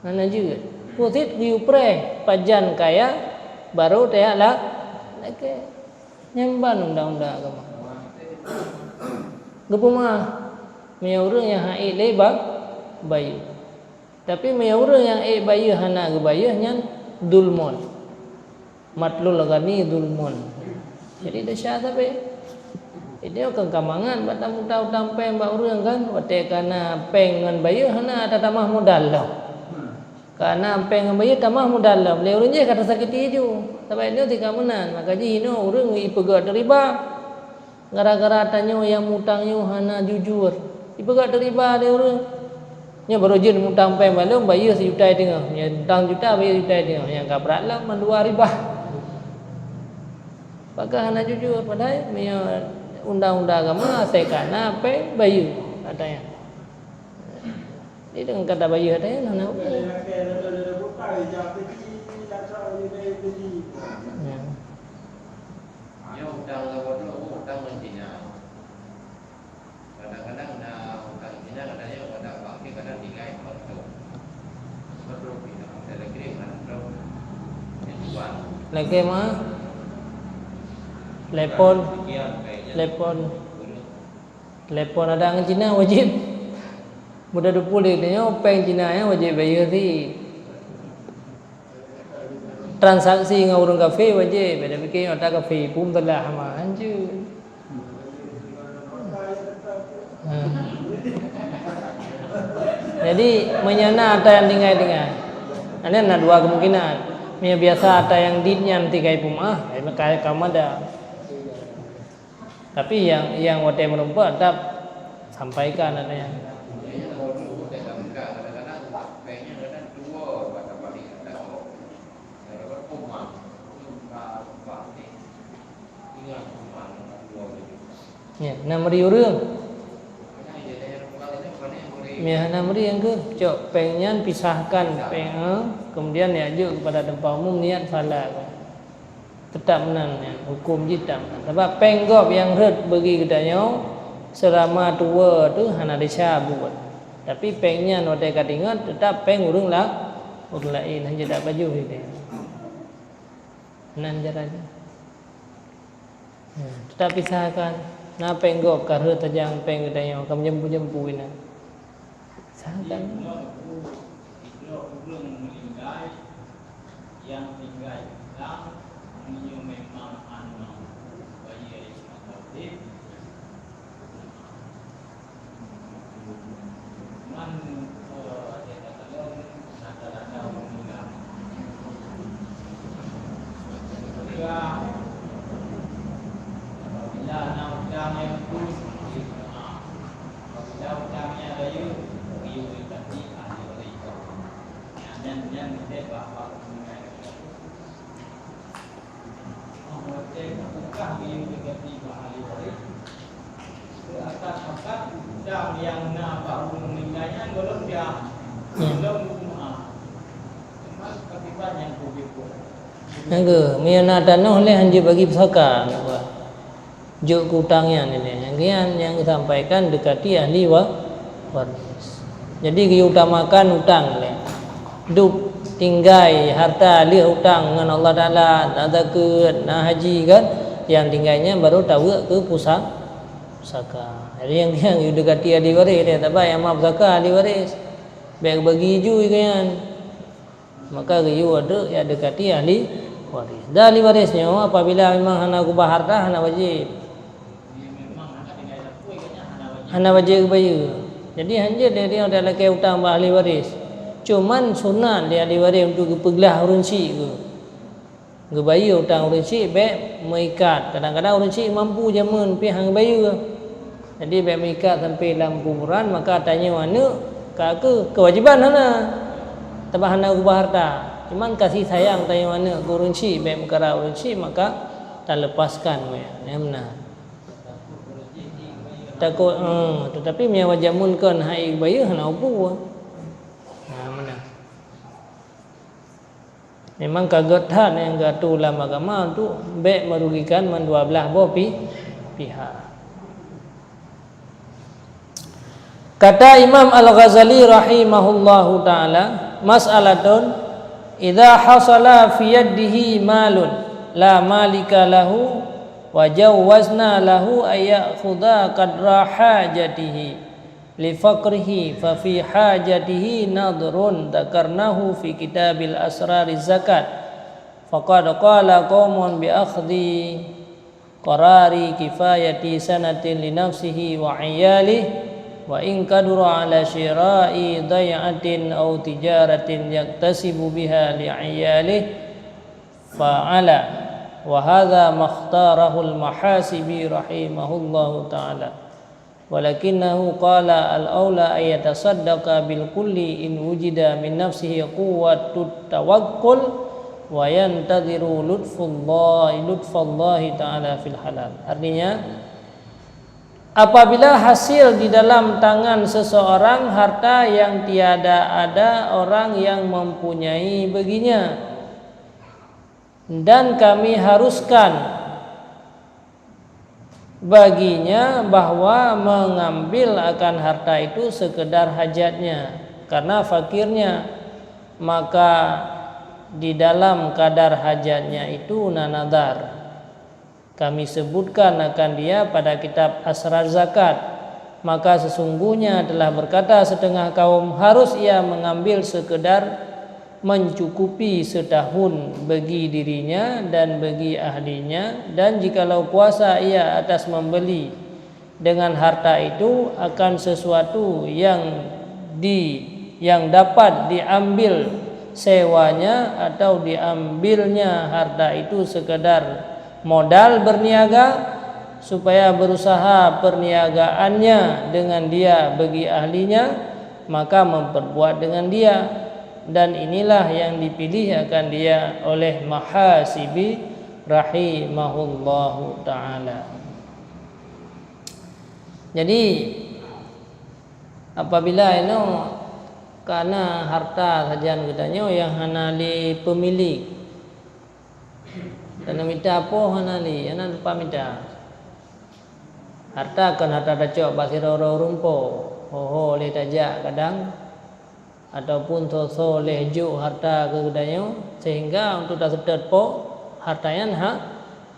Hana jeuet. Peue cit geuyue preh pajan kaya, barô tajak la-, lakée. Nyan ban undang-undang agama. Geupeumeuáh, meunyoe ureuëng nyang han ék lé ba-, bayeue. Tapi meunyoe ureuëng nyang ék bayeue hana geubayeue, nyan zulmon. Matlul ghani zulmon. Jadi desya sabé. Jadi kon ka mangat bak tamuta utang péng bak ureuëng kan, watée ka na péng ngon bayeue hana tatamah modal lom. Ka na péng ngon bayeue tamah modal lom, lé ureuëng jéh ka tasakiti ju. Sabab nyoe tika meunan, maka jih inoe ureuëng ipeugét riba. Gara-gara tanyoe nyang mutang nyoe hana jujur, ipeugét riba lé ureuëng. Nyoe barô jeuet mutang péng bak lôn, bayeue sijuta teungoh. Nyoe mutang juta, bayeue sijuta teungoh. Nyang ka brat lom mandua riba. Pakon hana jujur, padahai meunyoe undang-undang agama asai ka na péng bayeue, katanya. Jadi deungon kata bayeue katanya hana hukôm. Ya. Nyoe utang ngon bodoh, utang ngon Cina. Kadang-kadang na utang Cina, kadang nyoe kadang bank, kadang tinggai bodoh. Bodoh kita, kita lagi mana bodoh. Yang jual. Lagi mah? Telepon. Pikiran kayaknya. Telepon. Telepon ada ngon Cina wajéb. Muda dupuli tanyoe péng Cina nyan wajéb bayeue cit. Transaksi ngon ureuëng kafé wajéb, beda pike nyoe ata kafé pun telah ma hanjeuet. Ha. Jadi meunyoe na ata nyang tinggai-tinggai. Nyan na dua kemungkinan. Meunyoe biasa ata nyang dit nyan tinggai peumeuáh, eh, maka ka mada. Tapi nyang, nyang watée meureumpok tetap sampaikan ata nyan. Ya, na meuri ureuëng. Ya, na meuri nyang keuh, cok péng nyan, pisahkan péng, eh, kemudian ya jok keupada teumpat umum, niat salat. Teutap meunan nyan, huköm jih teutap meunan. Sabab péng gob nyang rhot bagi geutanyoe seulama tuwoe teuh hana desya buet. Tapi péng nyan watée ka teuingat, teutap péng ureuëng la-, ureuëng laén, hana jeuet tapajoh idéh. Nan jaroe jih. Nah, teutap pisahkan. Na péng gob ka rhot tajang péng geutanyoe, ka meujampu-jampu inan. Pisahkan. Jibloe ureuëng meuninggai, nyang tinggai utang, meunyoe memang hana mampu bayeue, Nyang keu, meunyoe na tanoh lé hanjeuet bagi pusaka, jok keu utang nyan ilée. Nyang keu nyan nyang geusampaikan deukati ahli wa-, waréh. Jadi geuutamakan utang ilée. Dub tinggai harta lheueh utang ngon Allah Taala, na zakeuet, na haji kan, nyang tinggai nyan baru taweuek keu pusa-, pusaka. Jadi nyang, nyang deukati ahli waréh ilée, sabab nyang ma pusaka ahli waréh. Bék bagi ju keu nyan. Maka geuyue droe nyang deukati ahli waréh. Dan ahli waréh nyoe apabila memang hana geuba harta, hana wajéb. Hana wajéb geubayeue. Jadi hanjeuet lé dia lakée utang bak ahli waréh. Cuman sunat lé ahli waréh untuk geupeuglah ureuëng syik geuh. Geubayeue utang ureuëng syik bék meuikat. Kadang-kadang ureuëng syik mampu jameun pih han geubayeue. Jadi bék meuikat sampai lam kuburan, maka tanyoe aneuëk ka keu kewajiban hana. Teuma hana geuba harta. Cuman kasih sayang tanyoe aneuëk keu ureuëng syik, bék meukara ureuëng syik, maka taleupaskan wéh. Nyang meunan. Takot, eh, tetapi meunyoe jameun kon hai geubayeue hana peue. Nah, meunan. Memang ka gét that nyang geuatô lam agama untuk bék meurugikan mandua blaih boh pi-, pihak. Kata Imam Al-Ghazali rahimahullahu ta'ala, "Mas'alatun, idza hasala fi yadihi malun la malika lahu wa jawwazna lahu an ya'khudha qadra hajatihi." Li faqrihi fa fi hajatihi nadhrun dzakarnahu fi kitabil asrari zakat. Faqad qala qaumun bi akhdhi qarari kifayati sanatin li nafsihi wa iyalihi, wa in qadura ala syira'i dhai'atin aw tijaratin yaktasibu biha li iyalihi, fa'ala. Wa hadha makhtarahul Mahasibi rahimahullahu ta'ala. Walakinnahu qala al-aula an yatasaddaqa bil kulli in wujida min nafsihi quwwatut tawakkul wa yantadhiru lutfullahi, lutfallahi ta'ala fil halal. Artinya, apabila hasil di dalam tangan seseorang harta yang tiada ada orang yang mempunyai baginya, dan kami haruskan baginya bahwa mengambil akan harta itu sekedar hajatnya, karena fakirnya, maka di dalam kadar hajatnya itu na nadhar. Kami sebutkan akan dia pada kitab Asrar Zakat. Maka sesungguhnya telah berkata setengah kaum, harus ia mengambil sekedar mencukupi setahun bagi dirinya dan bagi ahlinya, dan jikalau kuasa ia atas membeli dengan harta itu akan sesuatu yang di-, yang dapat diambil sewanya atau diambilnya harta itu sekadar modal berniaga, supaya berusaha perniagaannya dengan dia bagi ahlinya, maka memperbuat dengan dia. Dan inilah yang dipilih akan dia oleh Mahasibi rahimahullahu ta'ala. Jadi, apabila inoe ka na harta sajan geutanyoe nyang hana lé peumilék, tanyoe mita po hana lé, hana teupah mita. Harta kon harta tacok bak sidroe-droe ureuëng po, ho-ho lé tajak kadang, ataupun soe-soe lé jok harta keu geutanyoe, sehingga untuk taseutôt po harta nyan ha-,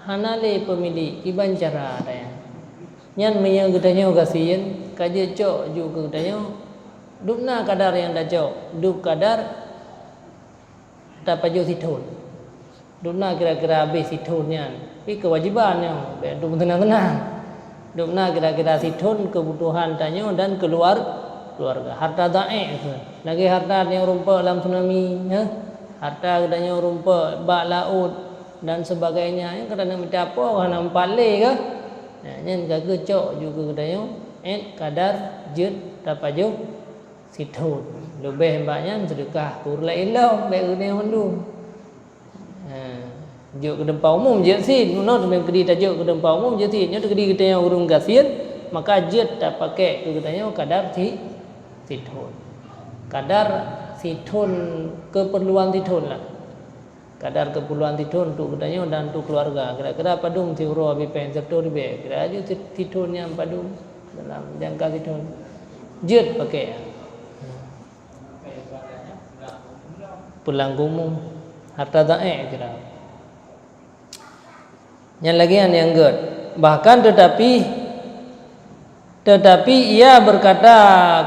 hana lé peumilék, kiban cara harta nyan. Nyan meunyoe geutanyoe gasien ka jeuet cok ju keu geutanyoe, dum na kadar nyang tacok, dum kadar tapajoh sithon. Dum na kira-kira habéh sithon nyan, pi keuwajéban nyoe, bék dum teunang-teunang. Dum na kira-kira sithon keubutuhan tanyoe dan keuluar-, keuluarga. Harta dhaék kheueh. Lagée harta tanyoe rumpok lam tsunami, heh? Harta geutanyoe rumpok bak laôt dan sebagainya, nyan ka tanyoe mita po hana meupat lé kah? Nah, nyan ka geucok ju keu geutanyoe, ék kadar jeuet tapajoh sithon. Leubeh bak nyan seudeukah keu ureuëng laén lom, bék geuneuk mandum. Ha, jok keu deumpa umum jeuet cit, meunoe teuma keudi tajok keu deumpa umum jeuet cit. Nyoe keudi geutanyoe ureuëng gasien, maka jeuet tapakék keu geutanyoe kadar si-, sithon. Kadar sithon, keupeurluan sithon lah. Kadar keupeurluan sithon untuk geutanyoe dan untuk keuluarga. Kira-kira padum siuroe abéh péng, siratoh ribée. Kira aju si-, sithon nyan padum dalam jangka sithon. Jeuet pakék. Pulang geuh umum, harta dhaék kira. Nyan lagée nyan nyang gét. Bahkan tetapi, tetapi ia berkata,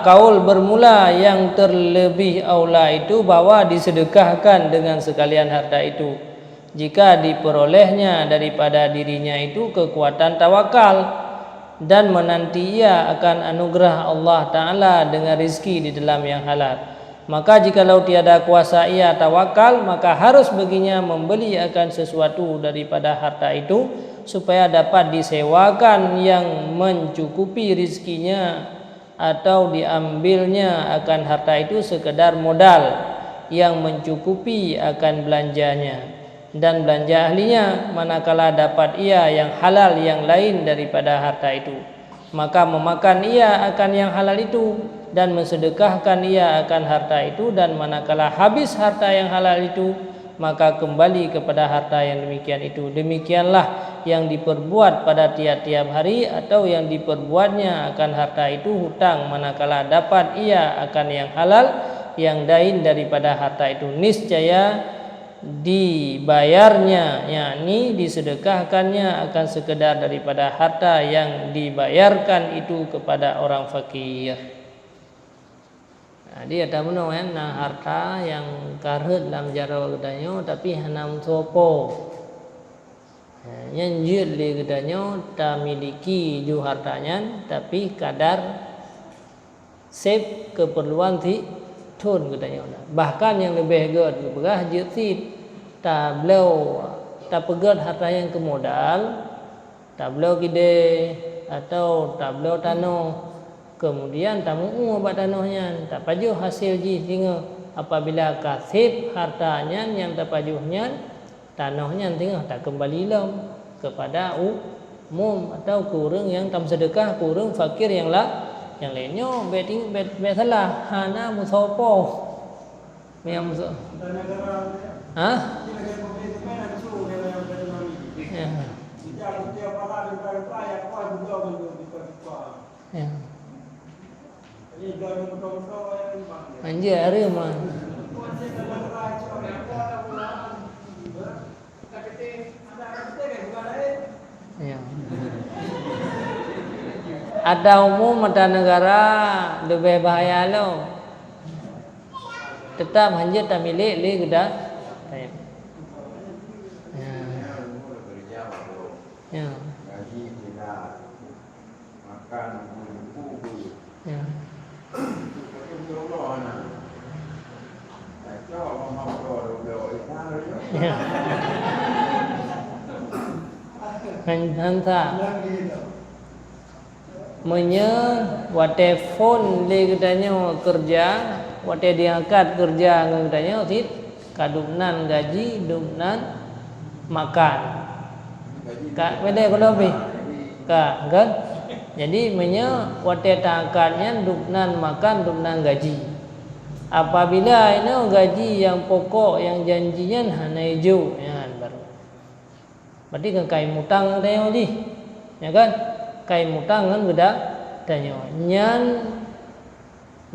kaul bermula yang terlebih aula itu bahwa disedekahkan dengan sekalian harta itu, jika diperolehnya daripada dirinya itu kekuatan tawakal, dan menanti ia akan anugerah Allah Taala dengan rizki di dalam yang halal. Maka jikalau tiada kuasa ia tawakal, maka harus baginya membeli akan sesuatu daripada harta itu, supaya dapat disewakan yang mencukupi rizkinya, atau diambilnya akan harta itu sekedar modal yang mencukupi akan belanjanya dan belanja ahlinya, manakala dapat ia yang halal yang lain daripada harta itu. Maka memakan ia akan yang halal itu, dan mensedekahkan ia akan harta itu, dan manakala habis harta yang halal itu, maka kembali kepada harta yang demikian itu. Demikianlah yang diperbuat pada tiap-tiap hari, atau yang diperbuatnya akan harta itu hutang, manakala dapat ia akan yang halal, yang lain daripada harta itu. Niscaya dibayarnya, yakni disedekahkannya akan sekedar daripada harta yang dibayarkan itu kepada orang fakir. Jadi, ata meunoe nyan na harta nyang ka rhot lam jaroe geutanyoe, tapi hana meusoe po. Ha, nyan jeuet lé geutanyoe tamiliki ju harta nyan, tapi kadar sép keupeurluan sithon geutanyoe na. Bahkan nyang leubeh gét geupeugah jeuet cit tabloe, tapeugét harta nyan keu modal, tabloe keudè, atawa tabloe tanoh, keumudian tameu-ueh bak tanoh nyan, tapajoh hasé jih singoh. Apabila ka sép harta nyan nyang tapajoh nyan, tanoh nyan singoh takeumbali lom keupada umum atawa keu ureuëng nyang tameuseudeukah keu ureuëng fakir nyang la-, nyang laén. Nyoe bék ting-, bék, bék salah, hana meusoe po. Nyang meusoe. Ha? Ya. Ya. Anjir, hareuem ah. Ya. Ata umum, ata neugara leubeh bahaya lom. Teutap hanjeuet tamilék lé geuda-, ya. Ya. Ya. Ya. Han, han sa. Meunyoe watée phon lé geutanyoe keureuja, watée diangkat keureuja ngon geutanyoe cit, ka dum nan gaji, dum nan makan. Ka, beda kalau lebih. Ka, kan? Jadi, meunyoe watée teuangkat nyan dubnan makan dubnan gaji. Apabila inoe gaji nyang pokok nyang janji nyan hana ijok, nyan baru. Berarti kan kai mutang tanyoe jih. Ya kan? Kai mutang kan geuda tanyoe. Nyan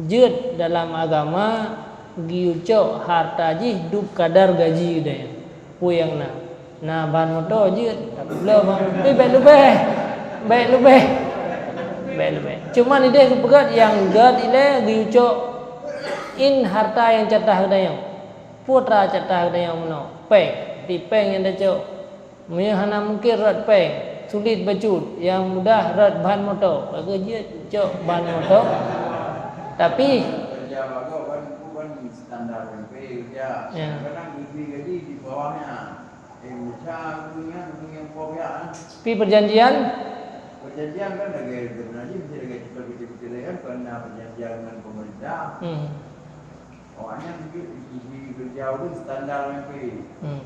jeuet dalam agama geuyue cok harta jih dub kadar gaji geutanyoe. Peue nyang na? Na ban moto jeuet, tapi bloe ban, tapi bèk leubeh. Bèk leubeh. Bèk leubeh. Cuma ideh geupeugah nyang gèt ilèe geuyue cok in harta nyang catah geutanyoe. Peue tra catah geutanyoe meunoe? Péng. Di péng nyang tacok. Meunyoe hana mungken rot péng, sulit bacut, nyang mudah rot ban moto, bagus jeuet cok ban moto. Tapi, kerja bagoe ban, ban standar M P kerja. Ya. Kadang-kadang gaji, gaji di bawahnya. Eh, mucha ureueng nyan, ureueng nyang poh biasa. Tapi perjanjian? Perjanjian kan lagèe, sebenarnya bisa lagèe kita betul-betul kan, karena perjanjian dengan pemerintah. Hmm. Awaknyan jeuet di, di, di kerja ureueng standar M P. Hmm.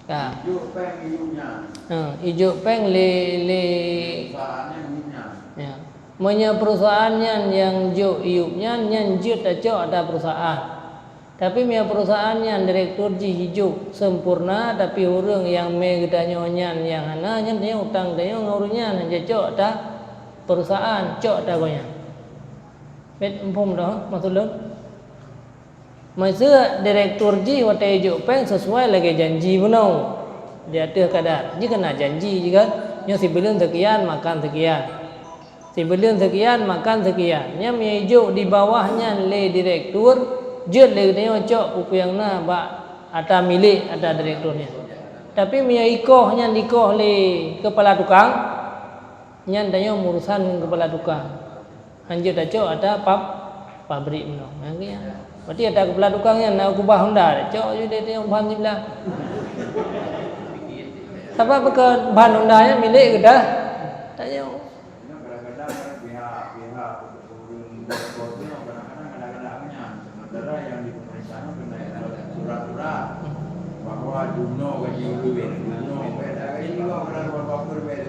Ka. Ijok péng iyup nyan. Ha, ijok péng lé, lé perusahaan nyan iyup nyan. Ya. Meunyoe perusahaan nyan nyang jok iyup nyan, nyan jeuet tacok ata perusahaan. Tapi meunyoe perusahaan nyan direktur jih ijok sempurna, tapi ureueng nyang mé geutanyoe nyan nyang hana, nyan tanyoe utang tanyoe ngon ureueng nyan, hana jacok ata perusahaan, cok ata gobnyan. Bèk muphom dah maksud lôn? Meuseu direktur jih watèe ijok péng sesuai lagèe janji bunoe di ateueh kadar. Jih keu na janji jih kan, nyoe sibuleuen sekian, makan sekian. Sibuleuen sekian, makan sekian. Nyan meunyoe ijok di bawah nyan lé direktur, jeuet lé geutanyoe cok peue-peue nyang na bak ata milék ata direktur nyan. Tapi meunyoe ikoh nyan ikoh lé keupala tukang, nyan tanyoe meurusan ngon keupala tukang. Hanjeuet tacok ata pab-, pabrik meunoe. Nyan keuh nyan. Berarti ata keupala tukang nyan na keubah Honda, cok ju deh tanyoe ban siblah. Sabab bukon ban Honda nyan milék geudah tanyoe. Kadang-kadang pihak-pihak ureueng bos nyoe kadang-kadang galak-galak nyan. Sementara nyang di pemerintah nyoe keuneuk surat-surat bahwa jumlah gaji ureueng, jumlah beda gaji juga, kadang-kadang baper beda.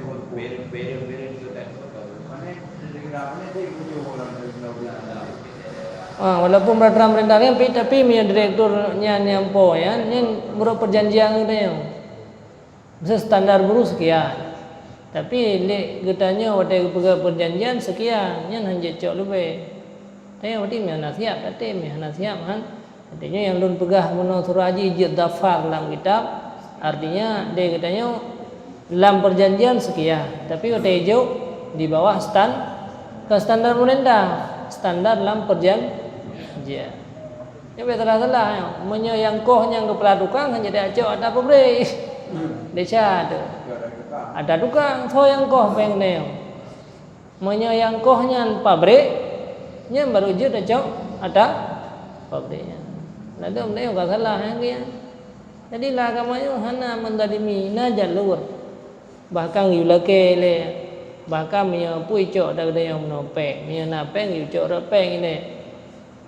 Ah, walaupun peraturan pemerintah nyan, tapi, tapi meunyoe direktur nyan nyang po nyan, nyan meunurot perjanjian geutanyoe. Miseu standar buruh sekian. Tapi lé geutanyoe watèe geupeugah perjanjian sekian, nyan hanjeuet cok leubeh. Tanyoe berarti meunyoe hana siap, até meunyoe hana siap han. Artinya nyang lôn peugah meunoe surah jih jeuet dhafar lam kitab, artinya deh geutanyoe lam perjanjian sekian, tapi watèe ijok di bawah stan-, bukan standar pemerintah, standar lam perjanjian. Nyoe bèk salah-salah nyoe. Meunyoe nyang koh nyan keupala tukang, hana jeuet cok ata pabrik. Desya tu. Ata tukang, soe nyang koh péng nyoe. Meunyoe nyang koh nyan pabrik, nyan baru jeuet tacok ata pabrik nyan. Ladôm tanyoe ka salah nyang kian. Jadi lam agama nyoe hana menzalimi, na jalur. Bahkan geuyue lakèe lé, bahkan meunyoe peue icok dagdayong meunoe péng, meunyoe na péng geuyue cok rot péng ilèe.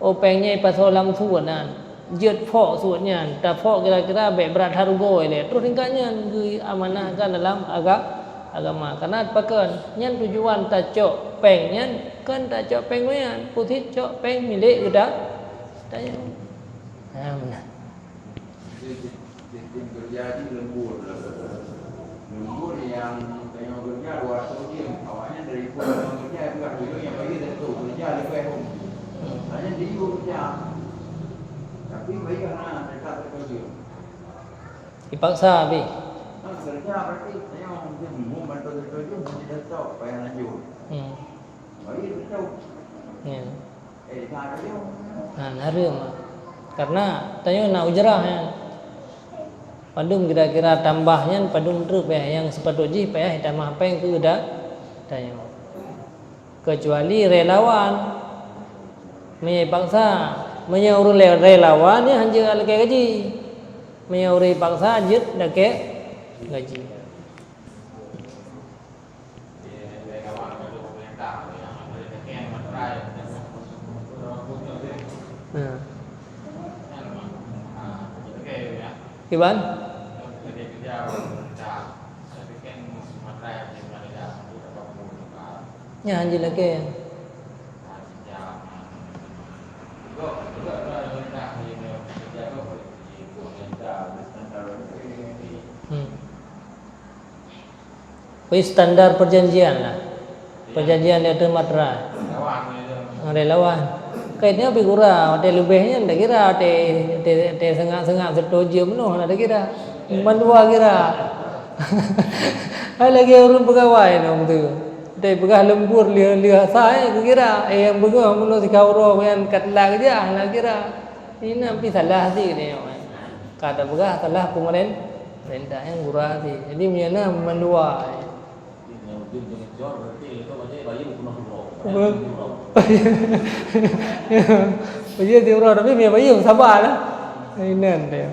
Oh, péng nyan ipasoe lam suet nyan, jeuet phok suet nyan, taphok kira-kira bèk brat that rugoe ilèe. Troh tingkat nyan geuamanahkan dalam aga-, agama. Karena pakon? Nyan tujuan tacok péng nyan, kon tacok péng nyan, pusit cok péng milék geuda-, tanyoe. Ha, meunan. Sistem kerja di lembur. Lembur nyang tanyoe kerja dua ratus jeuem, awaknyan dari pun tanyoe kerja juga dulu nyang bagi tentu kerja lebih hom. Hanya di kerja. Tapi bagi hana tetap kerja. Dipaksa habis. Nah, kerja berarti tanyoe mungkin hom bantu tentu je, mungkin tetap payah lanjut. Hmm. Bagi betul. Ya. Ha, hareuem. Karena tanyoe na ujrah nyan. Padum kira-kira tambah nyan, padum treuk payah nyang sipatut jih payah jitamah péng keu da-, tanyoe. Kecuali relawan. Meunyoe paksa, meunyoe ureueng le-, relawan nyan hanjeuet lakèe gaji. Meunyoe ureueng paksa jeuet lakèe gaji. Nah. Kiban? Nyan jih lagèe. Hmm. Pih standar perjanjian lah. Perjanjian di ateueh matra. Relawan. Kait nyan pih gura, watèe leubeh nyan dak kira, watèe, watèe, watèe seungab-seungab seutôt jeuem noh dak kira. Mandua kira. Hai lagèe ureueng peugawai nyoe beutôi. Watèe peugah lembur lheueh-lheueh asai kira. Eh, nyang beungoh meunyoe sikawoe nyan ka telat keujak, hana kira. Inan pih salah sit nyoe. Ka tapeugah salah peumaren-, peurintah nyang gura sit. Jadi meunyoe na mandua. Beujeuet di uroe, tapi meunyoe bayeue saba lah. Inan dia.